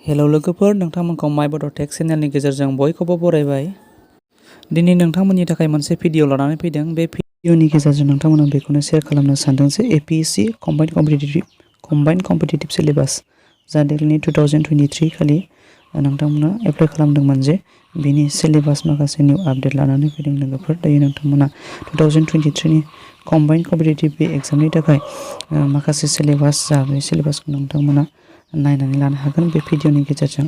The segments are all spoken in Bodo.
हेलौ लोगोफोर, नोंथांमोनखौ माय बड' टेक चेनेलनि गेजेरजों बयखौबो बरायबाय। दिनै नोंथांमोननि थाखाय मोनसे भिडिअ लानानै फैदों। बे भिडिअनि गेजेरजों नोंथांमोना बेखौनो शेयार खालामनो सानदों जे एपीएससी कम्बाइन्ड कम्पिटिटिभ सिलेबास जा देग्लायनि 2023 खालि नोंथांमोना एप्लाइ खालामदोंमोन जे बिनि सिलेबास माखासे निउ आपडेट लानानै फैदों लोगोफोर। दायो नोंथांमोना 2023 नि कम्बाइन्ड कम्पिटिटिभ बे एग्जामनि थाखाय माखासे सिलेबास जा बे सिलेबासखौ नोंथांमोना नायनानै लानो हागोन बे भिडिअनि गेजेरजों।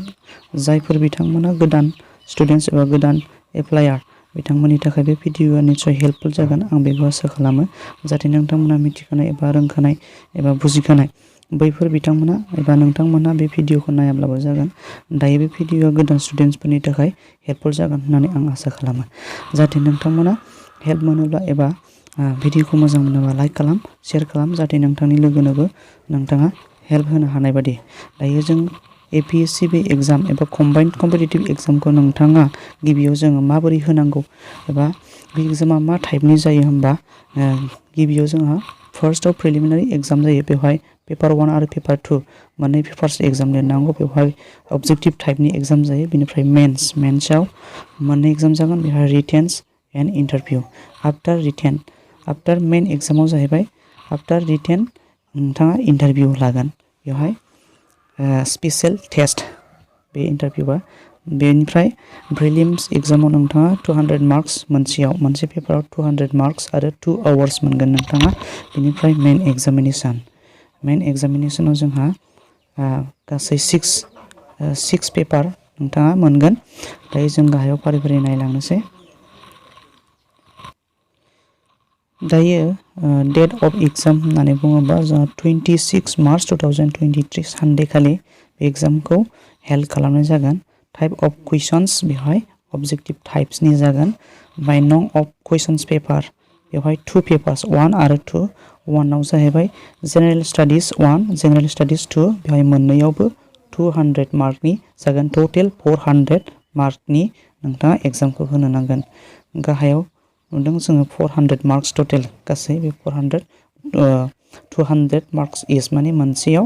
जायफोर बिथांमोना गोदान स्टुडेन्टस एबा गोदान एप्लायार बिथांमोननि थाखाय बे भिडिअआ निस्सय हेल्पफुल जागोन, आं बेखौ आसा खालामो। जाहाथे नोंथांमोना मिथिखानाय एबा रोंखानाय एबा बुजिखानाय बैफोर बिथांमोना एबा नोंथांमोना बे भिडिअखौ नायाब्लाबो जागोन। दायो बे भिडिअआ गोदान स्टुडेन्टसफोरनि थाखाय हेल्पफुल जागोन होननानै आं आसा खालामो। जाहाथे नोंथांमोना हेल्प मोनोब्ला एबा भिडिअखौ मोजां मोनोब्ला लाइक खालाम, शेयार खालाम, जाहाथे नोंथांनि लोगोनोबो नोंथाङा हेल्प होनो हानाय बादि। दायो जों एपीएससी बे एग्जाम एबा कम्बाइन्ड कम्पिटिटिभ एग्जामखौ नोंथाङा गिबियाव जोङो माबोरै होनांगौ एबा बे एग्जामा मा टाइपनि जायो होनबा गिबियाव जोंहा फार्स्टआव प्रिलिमिनारि एग्जाम जायो। बेवहाय पेपार 1 आरो पेपार 2 मोननै पेपार्स एग्जाम लिरनांगौ। बेवहाय अबजेक्टिभ टाइपनि एग्जाम जायो। बेनिफ्राय मेन्सआव मोननै एग्जाम जागोन। बेवहाय रिटेन्स एन्ड इन्टारभिउ। आफ्टार मेन एग्जामाव जाहैबाय आफ्टार रिटेन नोंथाङा इन्टारभिउ लागोन। बेवहाय स्पेशेल टेस्ट बे इन्टारभिउआ। बेनिफ्राय प्रिलिम्स एग्जामाव नोंथाङा 200 मार्क्स मोनसे पेपाराव 200 मार्क्स आरो 2 आवार्स मोनगोन नोंथाङा। बेनिफ्राय मेन एग्जामिनेसनाव जोंहा गासै 6 पेपार नोंथाङा मोनगोन। दायो जों गाहायाव फारि फारि नायलांनोसै। दायो डेट अफ एग्जाम होननानै बुङोबा जोंहा 26 मार्च 2023 सानडे खालि बे एग्जामखौ हेल्ड खालामनाय जागोन। टाइप अफ कुइसन्स बेवहाय अबजेक्टिभ टाइप्सनि जागोन। ओमफ्राय नं अफ कुइसन्स पेपार बेवहाय 2 पेपार्स 1 आरो 2। 1 आव जाहैबाय जेनेरेल स्टाडिज 1, जेनेरेल स्टाडिज 2। बेवहाय मोननैयावबो 200 मार्कनि जागोन। टटेल 400 मार्कनि नोंथाङा एग्जामखौ होनो नांगोन। गाहायाव नुदों जोङो 400 मार्क्स टटेल गासै बे 200 मार्क्स इज माने मोनसेयाव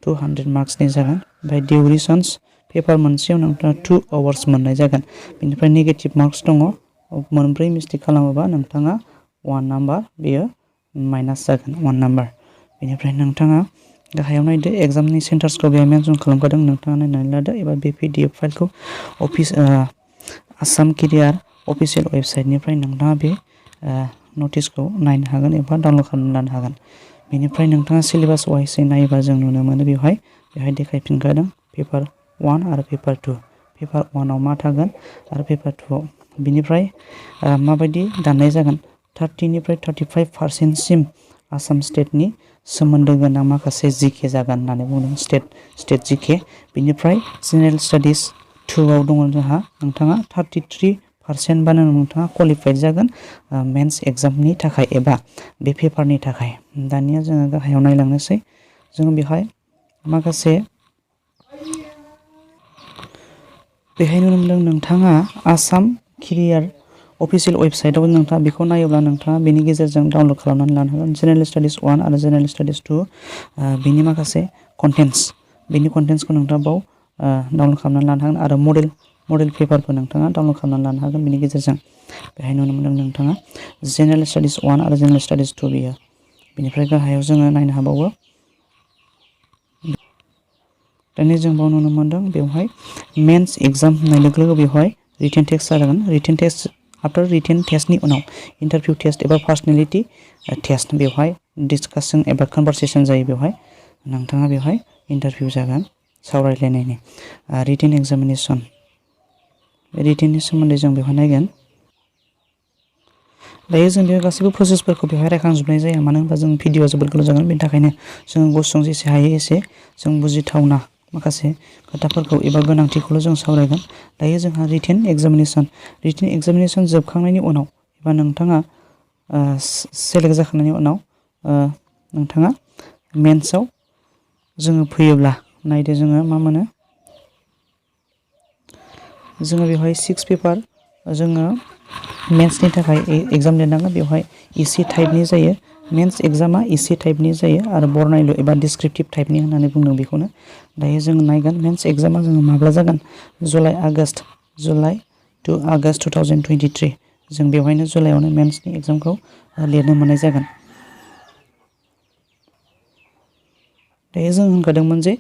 200 मार्क्सनि जागोन। ओमफ्राय डिउरेसन्स पेपार मोनसेयाव नोंथाङा 2 आवार्स मोननाय जागोन। बेनिफ्राय नेगेटिभ मार्क्स दङ। मोनब्रै मिस्टेक खालामोबा नोंथाङा 1 नाम्बार बेयो माइनास जागोन 1 नाम्बार। बेनिफ्राय नोंथाङा गाहायाव नायदो एग्जामनि सेन्टार्सखौ बेहाय मेनसन खालामखादों। नोंथाङा नायनानै लादो एबा बे पिडिएफ फाइलखौ आसाम केरियार अफिसियेल वेबसाइटनिफ्राय नोंथाङा बे नटिसखौ नायनो हागोन एबा डाउनलड खालामनानै लानो हागोन। बेनिफ्राय नोंथाङा सिलेबास वाइसै नायोबा जों नुनो मोनो बेवहाय देखायफिनखादों पेपार 1 आरो पेपार 2। पेपार 1 आव मा थागोन आरो पेपार 2 आव बिनिफ्राय माबायदि दाननाय जागोन 30निफ्राय 35% आसाम स्टेटनि सोमोन्दो गोनां माखासे जिके जागोन होननानै बुंदों। स्टेट जिके। बिनिफ्राय जेनेरेल स्टाडिज 2 आव दङ जोंहा नोंथाङा 33% बानो नोंथाङा क्वालिफाइड जागोन मेन्स एग्जामनि थाखाय एबा बे पेपारनि थाखाय। दानिया जोङो गाहायाव नायलांनोसै। जोङो बेवहाय माखासे बेहाय नुनो मोनदों नोंथाङा आसाम केरियार अफिसियेल वेबसाइटआव नोंथाङा बेखौ नायोब्ला नोंथाङा बेनि गेजेरजों डाउनलड खालामनानै लानो हागोन। जेनेरेल स्टाडिज 1 आरो जेनेरेल स्टाडिज 2 बेनि माखासे कन्टेन्ट्सखौ नोंथाङा बाव डाउनलड खालामनानै लानो हागोन आरो मडेल पेपारबो नोंथाङा डाउनलड खालामनानै लानो हागोन बेनि गेजेरजों। बेहाय नुनो मोनदों नोंथाङा जेनेरेल स्टाडिज 1 आरो जेनेरेल स्टाडिज 2 बेयो। बेनिफ्राय गाहायाव जोङो नायनो हाबावो। दानिया जों बाव नुनो मोनदों बेवहाय मेन्स एग्जाम होननाय लोगो लोगो बेवहाय रिटेन टेस्ट जागोन। रिटेन टेस्ट आफ्टार रिटेन टेस्टनि उनाव इन्टारभिउ टेस्ट एबा पार्सनेलिटि टेस्ट बेवहाय डिसकासन एबा कनभारसेसन जायो। बेवहाय नोंथाङा बेवहाय इन्टारभिउ जागोन सावरायलायनायनि। रिटेन एग्जामिनेसन रिटेननि सोमोन्दै जों बेवहाय नायगोन। दायो जों बे गासैबो प्रसेसफोरखौ बेवहाय रायखांजोबनाय जाया, मानो होनबा जों भिडिअआ जोबोद गोलाव जागोन। बेनि थाखायनो जों गुसुं जेसे हायो एसे जों बुजिथावना माखासे खोथाफोरखौ एबा गोनांथिखौल' जों सावरायगोन। दायो जोंहा रिटेन एग्जामिनेसन जोबखांनायनि उनाव एबा नोंथाङा सेलेक्ट जाखांनायनि उनाव नोंथाङा मेन्सआव जोङो फैयोब्ला नायदो जोङो मा मोनो। जोङो बेवहाय 6 पेपार जोङो मेन्सनि थाखाय एग्जाम लिरनांगोन। बेवहाय इसे टाइपनि जायो मेन्स एग्जामा इसे टाइपनि जायो आरो बरनायलु एबा डिसक्रिप्टिभ टाइपनि होननानै बुंदों बेखौनो। दायो जों नायगोन मेन्स एग्जामा जोङो माब्ला जागोन जुलाइ टु आगस्ट 2023 जों बेवहायनो जुलाइआवनो मेन्सनि एग्जामखौ लिरनो मोननाय जागोन। दायो जों होनखादोंमोन जे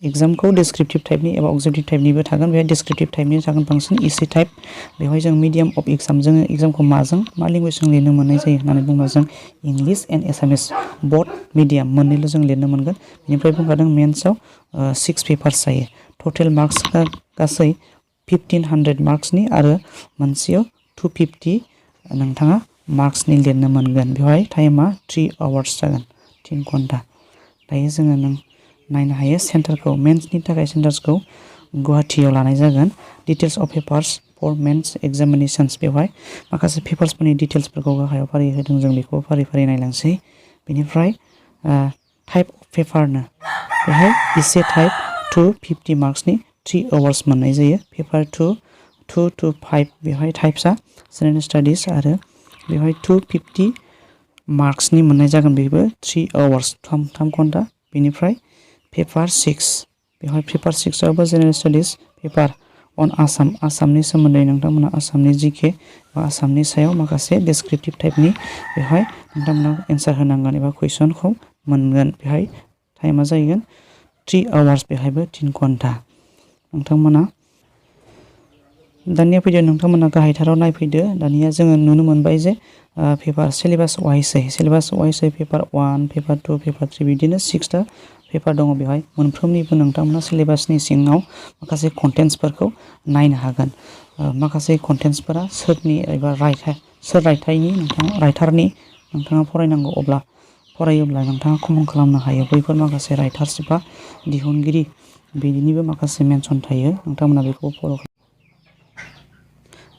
एग्जामखौ डिसक्रिप्टिभ टाइपनि एबा अबजेक्टिभ टाइपनिबो थागोन। बेहाय डिसक्रिप्टिभ टाइपनि थागोन बांसिन इसे टाइप। बेवहाय जों मिडियाम अफ एग्जाम जोङो एग्जामखौ मा लेंगुवेजजों लिरनो मोननाय जायो होननानै बुङोब्ला जों इंलिश एन्ड एसामिस बथ मिडियाम मोननैल' जों लिरनो मोनगोन। बेनिफ्राय बुंखादों मेन्सआव 6 पेपार्स जायो। टटेल मार्क्सआ गासै 1500 मार्क्सनि आरो मोनसेयाव 250 नोंथाङा मार्क्सनि लिरनो मोनगोन। बेवहाय टाइमा 3 आवार्स जागोन, 3 घन्टा। दायो जोङो नायनो हायो सेन्टारखौ मेन्सनि थाखाय सेन्टार्सखौ गुवाहाटीयाव लानाय जागोन। Details of papers for mains examinations बेवहाय माखासे पेपार्सफोरनि डिटेल्सफोरखौ गाहायाव फारि होदों जों बेखौ फारि फारि नायलांसै। बेनिफ्राय टाइप अफ पेपारनो बेहाय इसे टाइप 250 मार्क्सनि 3 आवार्स मोननाय जायो। पेपार 2 to 5 बेवहाय टाइप्सआ जेनेरेल स्टाडिस आरो बेवहाय 250 मार्क्सनि मोननाय जागोन बेबो 3 आवार्स 3 घन्टा। बेनिफ्राय पेपार 6 बेवहाय पेपार 6आवबो जेनेरेल स्टाडिस पेपार अन आसामनि सोमोन्दै नोंथांमोना आसामनि जिके बा आसामनि सायाव माखासे डिसक्रिप्टिभ टाइपनि बेवहाय नोंथांमोना एन्सार होनांगोन एबा कुइसनखौ मोनगोन। बेहाय टाइमा जाहैगोन 3 आवार्स बेहायबो 3 घन्टा। नोंथांमोना दानिया फैदो नोंथांमोना गाहायथाराव नायफैदो। दानिया जोङो नुनो मोनबाय जे पेपार सिलेबास वाइसै पेपार 1 पेपार 2 पेपार 3 बिदिनो 6टा पेपार दङ। बेवहाय मोनफ्रोमनिबो नोंथांमोना सिलेबासनि सिङाव माखासे कन्टेन्ट्सफोरखौ नायनो हागोन। माखासे कन्टेन्ट्सफोरा सोरनि एबा सोर राइटारनि नोंथाङा फरायनांगौ अब्ला फरायोब्ला नोंथाङा कमन खालामनो हायो। बैफोर माखासे राइटार्स एबा दिहुनगिरि बिनिबो माखासे मेनसन थायो। नोंथांमोना बेखौ फल'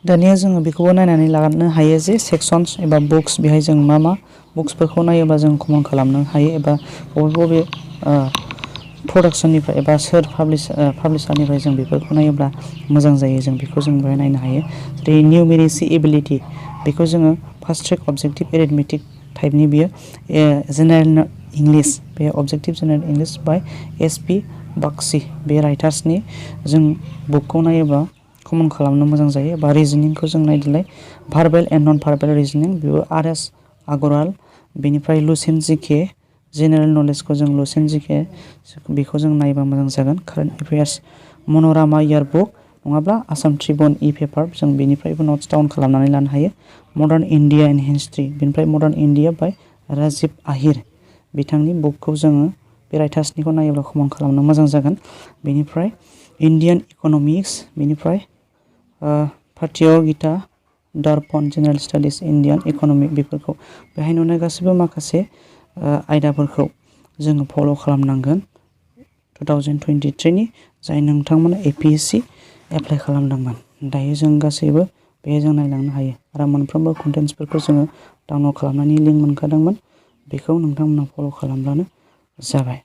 दानिया जोङो बेखौबो नायनानै लानो हायो जे सेक्सन्स एबा बुक्स बेहाय जों मा बुक्सफोरखौ नायोब्ला जों कमन खालामनो हायो एबा बबे प्रडाक्सननिफ्राय एबा सोर पाब्लिसारनिफ्राय जों बेफोरखौ नायोब्ला मोजां जायो जों बेखौ जों बेहाय नायनो हायो। जेरै निउमेरिसि एबिलिटि बेखौ जोङो फार्स्ट ट्रेक अबजेक्टिभ एरिथमेटिक टाइपनि बियो जेनेरेल इंलिश बे अबजेक्टिभ जेनेरेल इंलिश बाय एस.च. बागची बे राइटार्सनि जों बुकखौ नायोब्ला कमन खालामनो मोजां जायो। बा रिजनिंखौ जों नायदोलाय भार्बेल एन्ड नन भार्बेल रिजनिं बेबो आर.एस. आगरवाल। बेनिफ्राय लुसेन जिके जेनेरेल नलेजखौ जों लुसेन जिके बेखौ जों नायबा मोजां जागोन। कारेन्ट एफेयार्स मन'रामा इयार बुक नङाब्ला आसाम ट्रिबुन पेपार जों बेनिफ्रायबो नट्स डाउन खालामनानै लानो हायो। मडार्न इन्डिया इन हिस्ट्रि बेनिफ्राय मडार्न इन्डिया बाय राजिब आहिर बिथांनि बुकखौ जोङो बे राइटार्सनिखौ नायोब्ला कमन खालामनो मोजां जागोन। बेनिफ्राय इन्डियान इक'नमिक्स बेनिफ्राय पाठ्य गीता दर्पण जेनेरेल स्टाडिस इन्डियान इक'नमिक बेफोरखौ बेहाय नुनाय गासैबो माखासे आयदाफोरखौ जोङो फल' खालामनांगोन 2023नि जाय नोंथांमोना APSC एप्लाइ खालामदोंमोन। दायो जों गासैबो बेहाय जों नायलांनो हायो आरो मोनफ्रोमबो कन्टेन्ट्सफोरखौ जोङो डाउनलड खालामनायनि लिंक मोनखादोंमोन बेखौ नोंथांमोना फल' खालामब्लानो जाबाय।